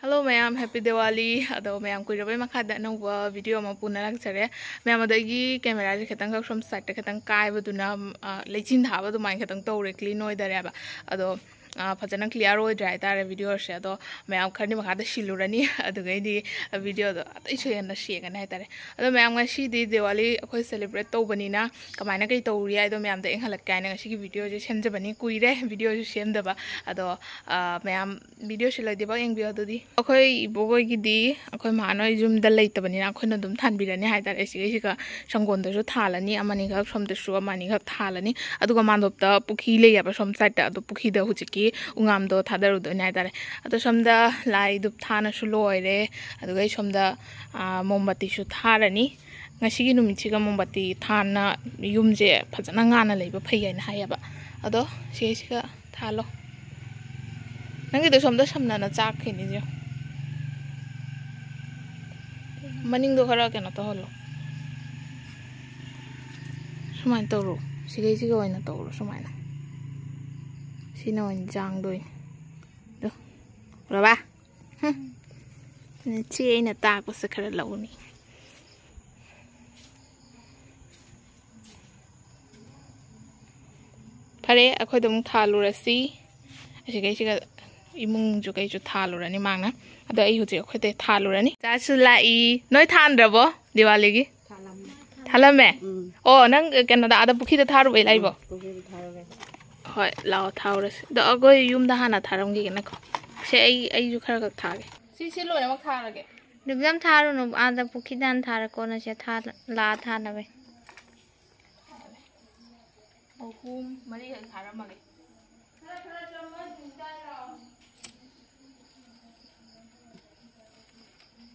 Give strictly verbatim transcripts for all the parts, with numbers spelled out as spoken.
Hello ꯃꯌꯥꯝ, Happy Diwali꯫ ꯑꯗꯣ ꯃꯌꯥꯝ ꯀꯨꯏꯔꯕꯩ ꯃꯈꯥꯗ ꯑꯅꯧꯕ video ꯑꯃ ꯄꯨꯅ ꯂꯥꯛꯆꯔꯦ꯫ ꯃꯌꯥꯝ ꯑꯗꯣ ꯑꯩꯒꯤ cameraꯁꯦ ꯈꯤꯇꯪꯈꯛ ꯁꯣꯝ sideꯇ ꯈꯤꯇꯪ ꯀꯥꯏꯕꯗꯨꯅ, ꯑ, ꯂꯩꯆꯤꯟ ꯊꯥꯕ ꯑꯗꯨꯃꯥꯏꯅ ꯈꯤꯇꯪ ꯇꯧꯔꯦ, clean ꯑꯣꯏꯗꯔꯦꯕ꯫ ꯑꯗꯣ, ꯑ, ꯐꯖꯅ clear ꯑꯣꯏꯗ꯭ꯔꯦ ꯍꯥꯏꯇꯥꯔꯦ videoꯁꯦ꯫ ꯑꯗꯣ ꯃꯌꯥꯝ ꯈꯔꯗꯤ ꯃꯈꯥꯗ ꯁꯤꯜꯂꯨꯔꯅꯤ꯫ ꯑꯗꯨꯒꯩꯗꯤ videoꯗꯣ ꯑꯇꯩꯁꯨ ꯍꯦꯟꯅ ꯁꯦꯡꯉꯅꯤ ꯍꯥꯏꯇꯥꯔꯦ꯫ ꯑꯗꯣ ꯃꯌꯥꯝ ꯉꯁꯤꯗꯤ Diwali ꯑꯩꯈꯣꯏ celebrate ꯇꯧꯕꯅꯤꯅ ꯀꯃꯥꯏꯅ ꯀꯩ ꯇꯧꯔꯤ ꯍꯥꯏꯗꯣ ꯃꯌꯥꯝꯗ ꯌꯦꯡꯍꯜꯂꯛꯀꯦ ꯍꯥꯏꯅ ꯉꯁꯤꯒꯤ videoꯁꯦ ꯁꯦꯝꯖꯕꯅꯤ꯫ ꯀꯨꯏꯔꯦ videoꯁꯨ ꯁꯦꯝꯗꯕ꯫ ꯑꯗꯣ, ꯑ, ꯃꯌꯥꯝ videoꯁꯦ ꯂꯣꯏꯗ꯭ꯔꯤꯐꯥꯎ ꯌꯦꯡꯕꯤꯌꯣ꯫ ꯑꯗꯨꯗꯤ ꯑꯩꯈꯣꯏ ꯏꯕꯣꯛꯍꯣꯏꯒꯤꯗꯤ ꯑꯩꯈꯣꯏ ꯃꯥꯅ ꯌꯨꯝꯗ ꯂꯩꯇꯕꯅꯤꯅ ꯑꯩꯈꯣꯏꯅ ꯑꯗꯨꯝ ꯊꯥꯟꯕꯤꯔꯅꯤ ꯍꯥꯏꯇꯥꯔꯦ꯫ ꯁꯤꯒꯩꯁꯤꯒ ꯁꯪꯒꯣꯟꯗꯁꯨ ꯊꯥꯜꯂꯅꯤ, ꯑꯃꯅꯤꯈꯛ ꯁꯣꯝꯗꯁꯨ ꯑꯃꯅꯤꯈꯛ ꯊꯥꯜꯂꯅꯤ꯫ ꯑꯗꯨꯒ ꯃꯥꯟꯗꯣꯞꯇ ꯄꯨꯈ꯭ꯔꯤ ꯂꯩꯌꯦꯕ ꯁꯣꯝ sideꯇ, ꯑꯗꯣ ꯄꯨꯈ꯭ꯔꯤꯗ ꯍꯧꯖꯤꯛꯀꯤ ꯎꯉꯥꯝꯗꯣ ꯊꯥꯗꯔꯨꯗꯣꯏꯅꯦ ꯍꯥꯏꯇꯥꯔꯦ꯫ ꯑꯗꯣ ꯁꯣꯝꯗ ꯂꯥꯏ ꯙꯨꯞ ꯊꯥꯅꯁꯨ ꯂꯣꯏꯔꯦ꯫ ꯑꯗꯨꯒ ꯑꯩ ꯁꯣꯝꯗ, ꯑꯥ, ꯃꯣꯝꯕꯇꯤꯁꯨ ꯊꯥꯔꯅꯤ꯫ ꯉꯁꯤꯒꯤ ꯅꯨꯃꯤꯠꯁꯤꯒ ꯃꯣꯝꯕꯇꯤ ꯊꯥꯟꯅ ꯌꯨꯝꯁꯦ ꯐꯖꯅ ꯉꯥꯟꯅ ꯂꯩꯕ ꯐꯩ ꯍꯥꯏꯅ ꯍꯥꯏꯌꯦꯕ꯫ ꯑꯗꯣ ꯁꯤꯁꯤꯒ ꯊꯥꯜꯂꯣ꯫ ꯅꯪꯒꯤꯗꯣ ꯁꯣꯝꯗ ꯁꯝꯅꯅ ꯆꯥꯛꯈꯤꯅꯤ ꯆꯦ꯫ ꯃꯅꯤꯡꯗꯣ ꯈꯔ ꯀꯩꯅꯣ ꯇꯧꯍꯜꯂꯣ꯫ ꯁꯨꯃꯥꯏꯅ ꯇꯧꯔꯣ꯫ ꯁꯤꯒꯩꯁꯤꯒ ꯑꯣꯏꯅ ꯇꯧꯔꯣ ꯁꯨꯃꯥꯏꯅ꯫ ꯁꯤꯅ ꯑꯣꯏꯅ ꯆꯥꯡꯗꯣꯏꯅꯤ꯫ ꯑꯗꯣ, ꯎꯔꯕ? ꯍꯨꯝ꯫ ꯅꯆꯦ ꯑꯩꯅ ꯇꯥꯛꯄꯁꯦ ꯈꯔ ꯂꯧꯅꯤ꯫ ꯐꯔꯦ, ꯑꯩꯈꯣꯏꯗ ꯑꯃꯨꯛ ꯊꯥꯜꯂꯨꯔꯁꯤ꯫ ꯑꯁꯤꯒꯩꯁꯤꯒ ꯏꯃꯨꯡꯁꯨ ꯀꯩꯁꯨ ꯊꯥꯜꯂꯨꯔꯅꯤ ꯃꯥꯡꯅ꯫ ꯑꯗꯣ ꯑꯩ ꯍꯧꯖꯤꯛ ꯑꯩꯈꯣꯏꯗ ꯊꯥꯜꯂꯨꯔꯅꯤ꯫ ꯆꯥꯁꯨ ꯂꯥꯛꯏ꯫ ꯅꯣꯏ ꯊꯥꯟꯗ꯭ꯔꯕꯣ ꯗꯤꯋꯥꯂꯤꯒꯤ? ꯊꯥꯜꯂꯝꯃꯦ꯫ ꯊꯥꯜꯂꯝꯃꯦ? ꯎꯝ꯫ ꯑꯣ, ꯅꯪ ꯀꯩꯅꯣꯗ, ꯑꯥꯗ ꯄꯨꯈ꯭ꯔꯤꯗ ꯊꯥꯔꯨꯕꯩ ꯂꯥꯛꯏꯕꯣ? ꯎꯝ, ꯄꯨꯈ꯭ꯔꯤꯗ ꯊꯥꯔꯨꯔꯦ꯫ ꯍꯣꯏ, ꯂꯥꯛꯑꯣ, ꯊꯥꯔꯨꯔꯁꯤ꯫ ꯑꯗꯣ ꯑꯩꯈꯣꯏ ꯌꯨꯝꯗ ꯍꯥꯟꯅ ꯊꯥꯔꯝꯈꯤꯒꯦ, ꯉꯥꯏꯈꯣ꯫ ꯁꯦ, ꯑꯩ, ꯑꯩꯁꯨ ꯈꯔ ꯈꯛ ꯊꯥꯒꯦ꯫ ꯁꯤ, ꯁꯤ ꯂꯣꯏꯅꯃꯛ ꯊꯥꯔꯒꯦ꯫ ꯗꯨꯕꯤꯌꯥꯝ ꯊꯥꯔꯨꯅꯨ, ꯑꯥꯗ ꯄꯨꯈ꯭ꯔꯤꯗ ꯍꯥꯟꯅ ꯊꯥꯔꯛꯀꯣ, ꯅꯁꯦ ꯊꯥ-, ꯂꯥꯛꯑ ꯊꯥꯅꯕ꯫ ꯑꯍꯨꯝ, ꯃꯔꯤꯈꯛ ꯊꯥꯔꯝꯃꯒꯦ꯫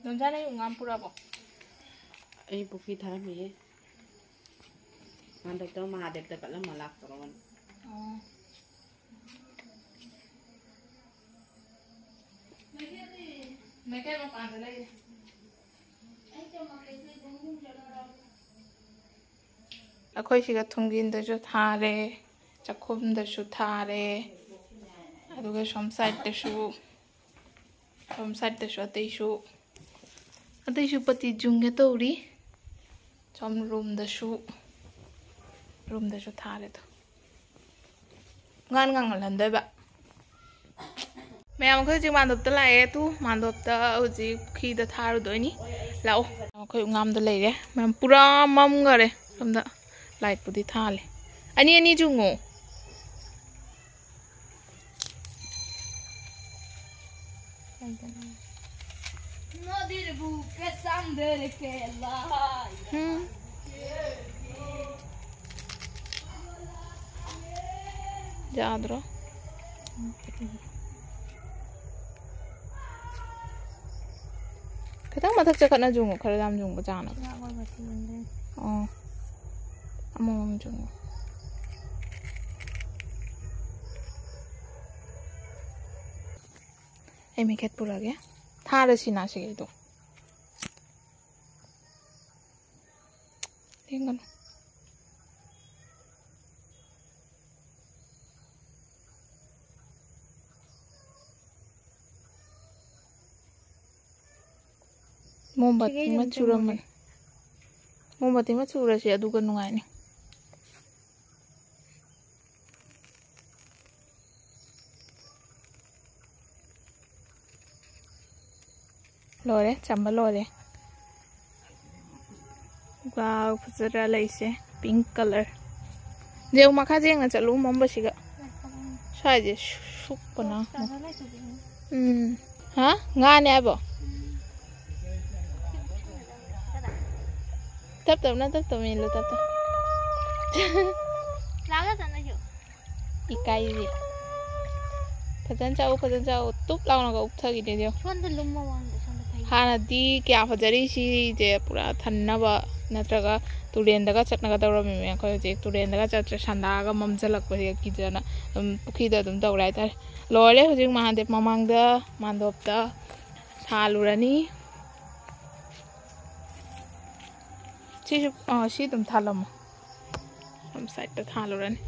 ꯅꯣꯟꯖꯥ, ꯅꯪ ꯉꯥꯝ ꯄꯨꯔꯛꯑꯕꯣ? ꯑꯩ ꯄꯨꯈ꯭ꯔꯤ ꯊꯥꯔꯝꯃꯤꯍꯦ꯫ ꯍꯟꯗꯛꯇ ꯃꯍꯥꯗꯦꯕꯇ ꯀꯠꯂꯝꯃ ꯂꯥꯛꯇꯧꯔꯕꯅꯤ꯫ ꯑꯣ꯫ ꯃꯩꯇꯩ ꯃꯄꯥꯟꯗ ꯂꯩꯔꯦ꯫ ꯑꯩꯈꯣꯏ ꯁꯤꯒ ꯊꯣꯡꯖꯤꯟꯗꯁꯨ ꯊꯥꯔꯦ꯫ ꯆꯥꯛꯈꯨꯝꯗꯁꯨ ꯊꯥꯔꯦ, ꯑꯗꯨꯒ ꯁꯣꯝ ꯁꯥꯏꯠꯇꯁꯨ, ꯁꯣꯝ ꯁꯥꯏꯠꯇꯁꯨ ꯑꯇꯩꯁꯨ, ꯑꯇꯩꯁꯨ ꯄꯇꯤ ꯌꯨꯡꯒꯦ ꯇꯧꯔꯤ꯫ ꯁꯣꯝ ꯔꯨꯝꯗꯁꯨ, ꯔꯨꯝꯗꯁꯨ ꯊꯥꯔꯦꯗꯣ꯫ ꯉꯥꯟ ꯉꯥꯡꯍꯜꯍꯟꯗꯣꯏꯕ꯫ ꯃꯌꯥꯝ, ꯑꯩꯈꯣꯏ ꯍꯧꯖꯤꯛ ꯃꯥꯟꯗꯣꯞꯇ ꯂꯥꯛꯑꯦ꯫ ꯇꯨ, ꯃꯥꯟꯗꯣꯞꯇ ꯍꯧꯖꯤꯛ ꯄꯨꯈ꯭ꯔꯤꯗ ꯊꯥꯔꯨꯗꯣꯏꯅꯤ꯫ ꯂꯥꯛꯑꯣ꯫ ꯑꯩꯈꯣꯏ ꯎꯉꯥꯝꯗ ꯂꯩꯔꯦ꯫ ꯃꯌꯥꯝ ꯄꯨꯔꯥ ꯃꯝꯈꯔꯦ꯫ ꯁꯣꯝꯗ ꯂꯥꯏꯠꯄꯨꯗꯤ ꯊꯥꯜꯂꯦ꯫ ꯑꯅꯤ ꯑꯅꯤ ꯆꯨꯡꯉꯣ꯫ ꯎꯝ꯫ ꯌꯥꯗ꯭ꯔꯣ? ꯈꯤꯇꯪ ꯃꯊꯛ ꯆꯈꯠꯅ ꯌꯨꯡꯉꯨ, ꯈꯔ ꯌꯥꯝ ꯌꯨꯡꯕ ꯆꯥꯅꯕ꯫ ꯑꯣ꯫ ꯑꯃꯃꯝ ꯌꯨꯡꯉꯨ꯫ ꯑꯩ ꯃꯩꯈꯦꯠ ꯄꯨꯔꯛꯑꯒꯦ꯫ ꯊꯥꯔꯁꯤꯅ ꯁꯤꯒꯤꯗꯣ꯫ ꯂꯦꯡꯒꯅꯨ꯫ ꯃꯣꯝꯕꯥꯇꯤ ꯁꯤꯒꯩꯗꯤ ꯑꯃ ꯑꯗꯨꯝ ꯆꯨꯔꯝꯕꯅꯤ꯫ ꯆꯨꯝꯃꯝꯃꯦ꯫ ꯃꯣꯝꯕꯥꯇꯤ ꯑꯃ ꯆꯨꯔꯁꯦ, ꯑꯗꯨꯒ ꯅꯨꯡꯉꯥꯏꯅꯤ꯫ ꯂꯣꯏꯔꯦ, ꯆꯝꯕ ꯂꯣꯏꯔꯦ꯫ ꯋꯥꯎ, ꯐꯖꯗ꯭ꯔꯥ ꯂꯩꯁꯦ? Pink colour꯫ ꯌꯦꯡꯉꯨ, ꯃꯈꯥ ꯌꯦꯡꯅ ꯆꯠꯂꯨ, ꯃꯝꯕꯁꯤꯒ꯫ ꯁ꯭ꯋꯥꯏꯁꯦ ꯁꯨꯛꯄꯅ꯫ ꯎꯝ꯫ ꯍꯥ? ꯉꯥꯅꯦ ꯍꯥꯏꯕꯣ? ꯇꯞ ꯇꯞꯅ, ꯇꯞ ꯇꯞꯅ ꯏꯜꯂꯨ, ꯇꯞ ꯇꯞ꯫ ꯂꯥꯛꯑꯒ ꯆꯠꯂꯁꯨ꯫ ꯏꯀꯥꯏꯔꯤ꯫ ꯐꯖꯅ ꯆꯥꯎ, ꯐꯖꯅ ꯆꯥꯎ꯫ ꯇꯨꯞ ꯂꯥꯎꯅꯒ ꯎꯞꯊꯈꯤꯗꯣꯏꯅꯦ꯫ ꯁꯣꯝꯗ ꯂꯨꯝꯃ ꯋꯥꯡꯗ, ꯁꯣꯝꯗ ꯐꯩ꯫ ꯍꯥꯟꯅꯗꯤ ꯀꯌꯥ ꯐꯖꯔꯤ ꯁꯤꯁꯦ, ꯄꯨꯔꯥ ꯊꯟꯅꯕ ꯅꯠꯇ꯭ꯔꯒ ꯇꯨꯔꯦꯟꯗꯒ ꯆꯠꯅꯒ ꯇꯧꯔꯝꯃꯤꯃꯦ꯫ ꯑꯩꯈꯣꯏ ꯍꯧꯖꯤꯛ ꯇꯨꯔꯦꯟꯗꯒ ꯆꯠꯇ꯭ꯔꯦ, ꯁꯟꯗꯥꯒ ꯃꯝꯁꯤꯜꯂꯛꯄꯁꯦ ꯀꯤꯖꯅ ꯑꯗꯨꯝ ꯄꯨꯈ꯭ꯔꯤꯗ ꯑꯗꯨꯝ ꯇꯧꯔꯦ ꯍꯥꯏꯇꯥꯔꯦ꯫ ꯂꯣꯏꯔꯦ ꯍꯧꯖꯤꯛ ꯃꯍꯥꯗꯦꯕ ꯃꯃꯥꯡꯗ ꯃꯥꯟꯗꯣꯞꯇ ꯊꯥꯜꯂꯨꯔꯅꯤ꯫ ꯁꯤꯁꯨ, ꯑꯥ, ꯁꯤ ꯑꯗꯨꯝ ꯊꯥꯜꯂꯝꯃꯣ꯫ ꯁꯣꯝ ꯁꯥꯏꯗꯇ ꯊꯥꯜꯂꯨꯔꯅꯤ꯫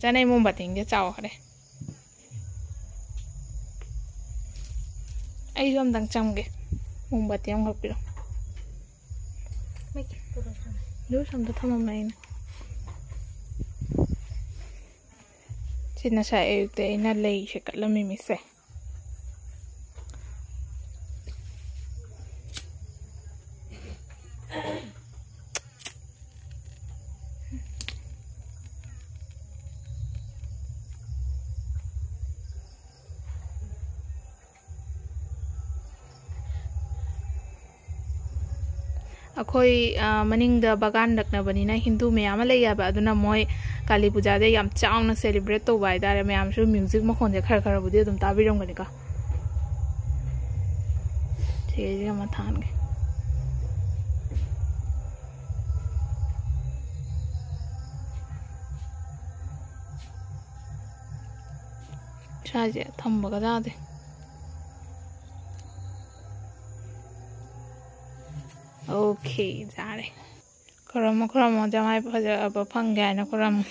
ꯆꯥꯅꯩ, ꯃꯣꯝꯕꯥꯇꯤꯟꯁꯦ ꯆꯥꯎꯈ꯭ꯔꯦ꯫ ꯑꯩꯁꯨ ꯑꯝꯇꯪ ꯆꯝꯒꯦ꯫ ꯃꯣꯝꯕꯥꯇꯤ ꯑꯃꯈꯛ ꯄꯤꯔꯣ꯫ ꯖꯨꯁ ꯑꯝꯇ ꯊꯝꯃꯝꯃꯦ ꯑꯩꯅ꯫ ꯁꯤ ꯉꯁꯥꯏ ꯑꯌꯨꯛꯇ ꯑꯩꯅ ꯂꯩꯁꯦ ꯀꯠꯂꯝꯃꯤꯃꯤꯁꯦ꯫ ꯑꯩꯈꯣꯏ, ꯑ, ꯃꯅꯤꯡꯗ ꯕꯒꯥꯟ ꯅꯛꯅꯕꯅꯤꯅ ꯍꯤꯟꯗꯨ ꯃꯌꯥꯝ ꯑꯃ ꯂꯩ ꯍꯥꯏꯕ, ꯑꯗꯨꯅ ꯃꯣꯏ ꯀꯥꯂꯤ ꯄꯨꯖꯥꯗ ꯌꯥꯝ ꯆꯥꯎꯅ celebrate ꯇꯧꯕ ꯍꯥꯏꯇꯥꯔꯦ꯫ ꯃꯌꯥꯝꯁꯨ music ꯃꯈꯣꯟꯁꯦ ꯈꯔ ꯈꯔꯕꯨꯗꯤ ꯑꯗꯨꯝ ꯇꯥꯕꯤꯔꯝꯒꯅꯤꯀꯣ꯫ ꯁꯤꯁꯦ ꯑꯃ ꯊꯥꯟꯒꯦ꯫ ꯁ꯭ꯋꯥꯏꯁꯦ ꯊꯝꯕꯒ ꯌꯥꯗꯦ꯫ OK, ꯌꯥꯔꯦ꯫ ꯈꯨꯔꯨꯝꯃꯣ, ꯈꯨꯔꯨꯝꯃꯣ, ꯖꯃꯥꯏ ꯐꯖꯕ ꯐꯪꯒꯦ ꯍꯥꯏꯅ ꯈꯨꯔꯨꯝꯃꯣ꯫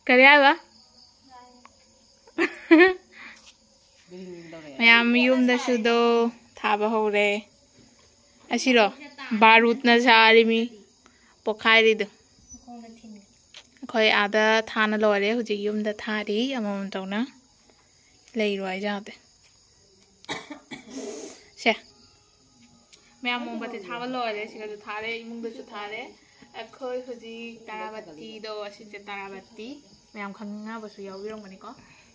ꯀꯔꯤ ꯍꯥꯏꯕ? ꯃꯌꯥꯝ ꯌꯨꯝꯗꯁꯨꯗꯣ ꯊꯥꯕ ꯍꯧꯔꯦ꯫ ꯑꯁꯤꯔꯣ? ꯕꯥꯔꯨꯠꯅ ꯁꯥꯔꯤꯃꯤ꯫ ꯄꯣꯛꯈꯥꯏꯔꯤꯗꯣ꯫ ꯑꯩꯈꯣꯏ ꯑꯥꯗ ꯊꯥꯅ ꯂꯣꯏꯔꯦ, ꯍꯧꯖꯤꯛ ꯌꯨꯝꯗ ꯊꯥꯔꯤ ꯑꯃꯃꯝ ꯇꯧꯅ꯫ ꯂꯩꯔꯣ ꯍꯥꯏꯖꯥꯗꯦ꯫ ꯁꯦ꯫ ꯃꯌꯥꯝ ꯃꯣꯝꯕꯥꯇꯤ ꯊꯥꯕ ꯂꯣꯏꯔꯦ, ꯁꯤꯒꯁꯨ ꯊꯥꯔꯦ, ꯏꯃꯨꯡꯗꯁꯨ ꯊꯥꯔꯦ꯫ ꯑꯩꯈꯣꯏ ꯍꯧꯖꯤꯛ ꯇꯔꯥꯕꯠꯇꯤꯗꯣ, ꯑꯁꯤꯁꯦ ꯇꯔꯥꯕꯠꯇꯤ꯫ ꯃꯌꯥꯝ ꯈꯪꯅꯕꯁꯨ ꯌꯥꯎꯕꯤꯔꯝꯒꯅꯤꯀꯣ꯫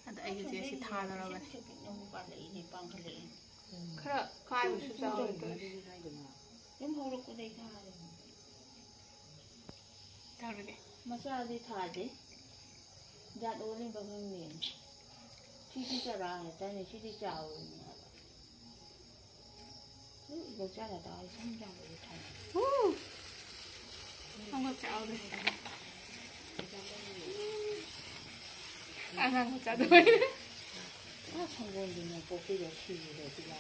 ꯑꯗ ꯑꯩ ꯍꯧꯖꯤꯛ ꯑꯁꯤ ꯊꯥꯗꯧꯔꯕꯅꯦ꯫ ꯈꯔ ꯀꯥꯏꯕꯁꯨ ꯆꯥꯎꯔꯦ ꯇꯧꯔꯤꯁꯦ꯫ ꯇꯧꯔꯒꯦ꯫ ꯃꯆꯥꯗꯤ ꯊꯥꯗꯦ꯫ ꯖꯥꯠ ꯑꯣꯜꯂꯤꯕ ꯈꯪꯗꯦ꯫ ꯁꯤꯗꯤ ꯆꯔꯥ ꯍꯦꯛꯇꯅꯦ, ꯁꯤꯗꯤ ꯆꯥꯎꯔꯤꯅꯦ ꯍꯥꯏꯕ꯫ ꯁꯤ ꯏꯕꯣꯛ ꯆꯥꯔ ꯇꯥꯔꯦ, ꯁꯝ ꯆꯥꯕꯗꯤ ꯊꯥꯏ꯫ ꯍꯨ! ꯑꯉꯥꯡ ꯃꯆꯥꯗꯣ ꯑꯣꯏꯔꯦ꯫ ꯁꯪꯒꯣꯝꯗꯨꯅ ꯄꯣꯛꯄꯤꯗꯣ ꯁꯤꯔꯦ ꯑꯗꯨꯒ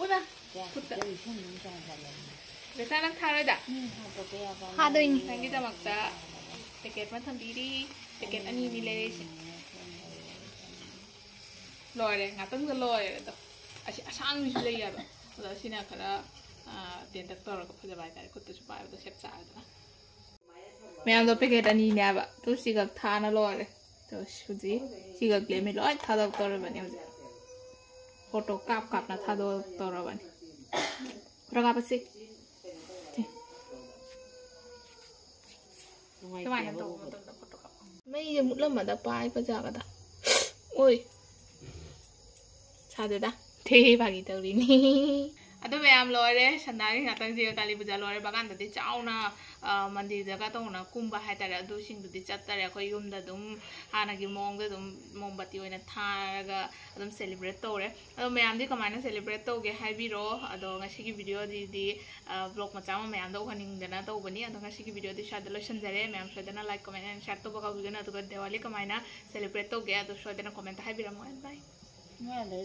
ꯎꯅ ꯀꯌꯥ ꯈꯨꯠꯇ꯫ ꯈꯤꯇꯪ ꯏꯁꯤꯡ ꯑꯗꯨꯝ ꯆꯥꯡ ꯆꯥꯡ ꯕꯦꯇꯥ ꯅꯪ ꯊꯥꯔꯣꯏꯗ? ꯃꯤ ꯍꯥꯞꯄ ꯀꯌꯥ ꯄꯥꯝꯃꯤ? ꯊꯥꯗꯣꯏꯅꯤ꯫ ꯅꯪꯒꯤꯗꯃꯛꯇ ꯄꯦꯀꯦꯠ ꯑꯃ ꯊꯝꯕꯤꯔꯤ꯫ ꯄꯦꯀꯦꯠ ꯑꯅꯤꯅꯤ ꯂꯩꯔꯛꯏꯁꯦ꯫ ꯂꯣꯏꯔꯦ, ꯉꯥꯛꯇꯪꯗ ꯂꯣꯏꯔꯦ꯫ ꯑꯗꯣ ꯑꯁꯤ ꯑꯁꯥꯡꯕꯤꯁꯨ ꯂꯩꯌꯦꯕ꯫ ꯑꯗꯣ ꯑꯁꯤꯅ ꯈꯔ ꯇꯦꯟꯇꯛ ꯇꯧꯔꯒ ꯐꯖꯕ ꯍꯥꯏꯇꯥꯔꯦ꯫ ꯈꯨꯠꯇꯁꯨ ꯄꯥꯏꯕꯗ ꯁꯦꯞ ꯆꯥꯔꯦꯗꯅ꯫ ꯃꯌꯥꯝꯗꯣ ꯄꯦꯀꯦꯠ ꯑꯅꯤꯅꯦꯕ꯫ ꯑꯗꯨ ꯁꯤꯈꯛ ꯊꯥꯅ ꯂꯣꯏꯔꯦ꯫ ꯑꯗꯣ ꯍꯧꯖꯤꯛ ꯁꯤꯈꯛ ꯂꯦꯝꯃꯤ ꯂꯣꯏ ꯊꯥꯗꯣꯛꯇꯧꯔꯕꯅꯤ ꯍꯧꯖꯤꯛ꯫ ꯐꯣꯇꯣ ꯀꯥꯞ ꯀꯥꯞꯅ ꯊꯥꯗꯣꯛꯇꯧꯔꯕꯅꯤ꯫ ꯐꯣꯇꯣ ꯀꯥꯞꯄꯁꯤ꯫ ꯁꯤ꯫ ꯁꯨꯃꯥꯏꯅ ꯇꯧꯕ ꯃꯇꯝꯗ ꯐꯣꯇꯣ ꯀꯥꯞꯄ꯫ ꯃꯩꯁꯦ ꯃꯨꯠꯂꯝꯃꯗ ꯄꯥꯏꯕ ꯌꯥꯒꯗ? ꯑꯣꯏ꯫ ꯁꯥꯗꯦꯗ꯫ ꯊꯦ, ꯐꯥꯒꯤ ꯇꯧꯔꯤꯅꯤ꯫ ꯑꯗꯨ ꯃꯌꯥꯝ ꯂꯣꯏꯔꯦ꯫ ꯁꯟꯗꯥꯒꯤ ꯉꯥꯛꯇꯪꯁꯦ ꯀꯥꯂꯤ ꯄꯨꯖꯥ ꯂꯣꯏꯔꯦ꯫ ꯕꯥꯒꯥꯟꯗꯗꯤ ꯆꯥꯎꯅ, ꯑ, ꯃꯟꯗꯤꯔꯗꯒ ꯇꯧꯅ ꯀꯨꯝꯕ ꯍꯥꯏꯇꯥꯔꯦ꯫ ꯑꯗꯨꯁꯤꯡꯗꯨꯗꯤ ꯆꯠꯇꯔꯦ꯫ ꯑꯩꯈꯣꯏ ꯌꯨꯝꯗ ꯑꯗꯨꯝ ꯍꯥꯟꯅꯒꯤ ꯃꯑꯣꯡꯗ ꯑꯗꯨꯝ ꯃꯣꯝꯕꯇꯤ ꯑꯣꯏꯅ ꯊꯥꯔꯒ ꯑꯗꯨꯝ ꯁꯦꯂꯦꯕ꯭ꯔꯦꯠ ꯇꯧꯔꯦ꯫ ꯑꯗꯣ ꯃꯌꯥꯝꯗꯤ ꯀꯃꯥꯏꯅ ꯁꯦꯂꯦꯕ꯭ꯔꯦꯠ ꯇꯧꯒꯦ ꯍꯥꯏꯕꯤꯔꯣ꯫ ꯑꯗꯣ ꯉꯁꯤꯒꯤ ꯚꯤꯗꯤꯑꯣꯗꯤ, ꯑ, ꯕ꯭ꯂꯣꯒ ꯃꯆꯥ ꯑꯃ ꯃꯌꯥꯝꯗ ꯎꯍꯟꯅꯤꯡꯗꯅ ꯇꯧꯕꯅꯤ꯫ ꯑꯗꯣ ꯉꯁꯤꯒꯤ ꯚꯤꯗꯤꯑꯣꯗꯤ ꯁ꯭ꯋꯥꯏꯗ ꯂꯣꯏꯁꯤꯟꯖꯔꯦ꯫ ꯃꯌꯥꯝ ꯁꯣꯏꯗꯅ like, comment and share ꯇꯧꯕ ꯀꯥꯎꯕꯤꯒꯅꯨ꯫ ꯑꯗꯨꯒ ꯗꯤꯋꯥꯂꯤ ꯀꯃꯥꯏꯅ ꯁꯦꯂꯦꯕ꯭ꯔꯦꯠ ꯇꯧꯒꯦ ꯑꯗꯣ ꯁꯣꯏꯗꯅ ꯀꯣꯃꯦꯟꯇ ꯍꯥꯏꯕꯤꯔꯝꯃꯣ꯫ Bye꯫ ꯃꯌꯥꯝꯗ